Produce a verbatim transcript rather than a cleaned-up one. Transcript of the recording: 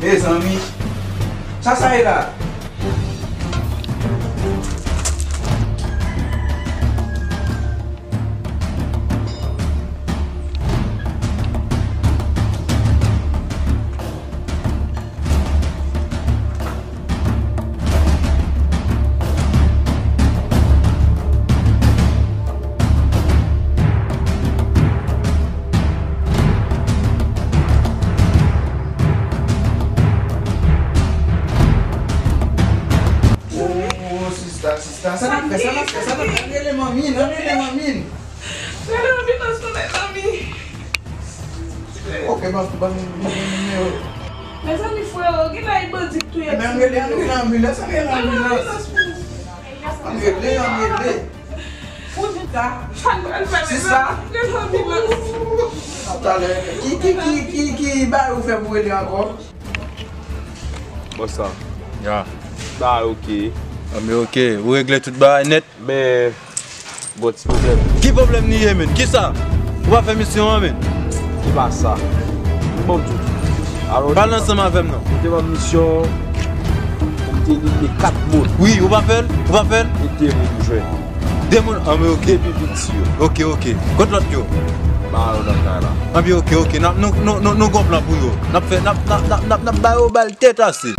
Mezanmi, sa sa ye la? Oh, sista, sista, sa n ap fè, sa n ap fè, sa n ap fè? Ann rele manmi n, ann rele manmi n. Rele anbilans non, mezanmi. Ok, ban, ban, ban, ban nimewo. Mezanmi, frero, gen la e bandi k touye ti nèg la. Ann rele anbilans, ann rele anbilans. Ann rele, ann rele. Pou di sa, sa n pral fè, mezanmi? Rele anbilans. Talè, ki, ki, ki, ki, ki bagay ou fè pou rele ankò? Bòs la. Ya. Bagay ok. Ann, men ok, ou regle tout bagay nèt? Men, gon ti pwoblèm. Ki pwoblèm li ye, menn? Kisa? Ou pa fè misyon an, menn? Ki pa sa? M ban w di w. Alò, pale ansanm avè m non. Ou te ban m misyon pou m te elimine kat moun. Wi, ou pa fè l? Ou pa fè l? E de moun m jwenn. De moun? Ann, men ok. Depi piti yo. Ok, ok. Kot lòt yo? Ba yo nan kay la. Ann, men ok, ok. N ap, nou, nou, nou, nou gon plan pou yo. N ap fè, n ap, n ap, n ap, n ap, n ap ba yo bal tèt ase.